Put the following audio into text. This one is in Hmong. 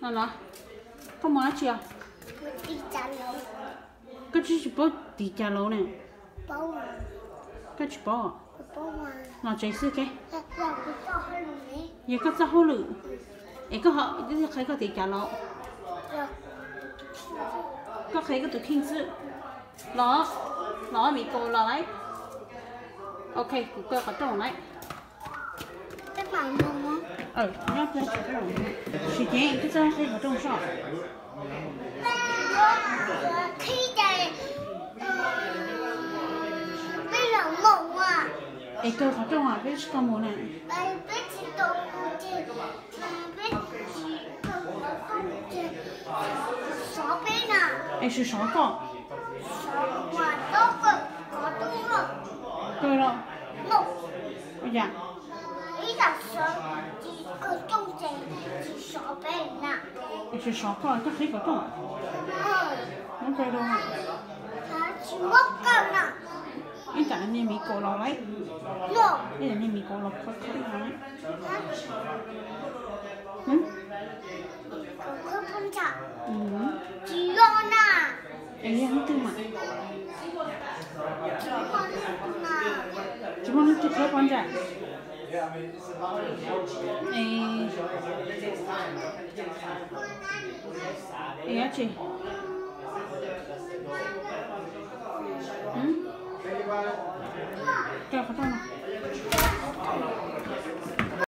No los, koj mus dab tsi os? Koj tsis tsis paub tiv cas laus ne? Koj tsis paub? Los tsev xwb ke. Yog koj txoj hauj lwm, es koj ho qhia koj tiv cas laus? Koj qhia koj tus kheej xwb. Los, los Mim Kaus los lawm. Ok, kuv kaw qhov rooj lawm. Nyob, sim ceev, koj txhob qhib qhov rooj soj. Es kaw qhov rooj, peb tsis tau mus na. Es sov sov koj. Kaw los. Ua cas? Es sov sov koj, koj qhib qhov rooj. Muab kaw rau. Ib tsam niag Mim Kaus los lawm. Ib tsam niag Mim Kaus los khawb khawb no. Es yog hnub twg mas? Tsis muaj hnub twg khawb pob ntseg. Es dab tsi? Kaw qhov rooj no.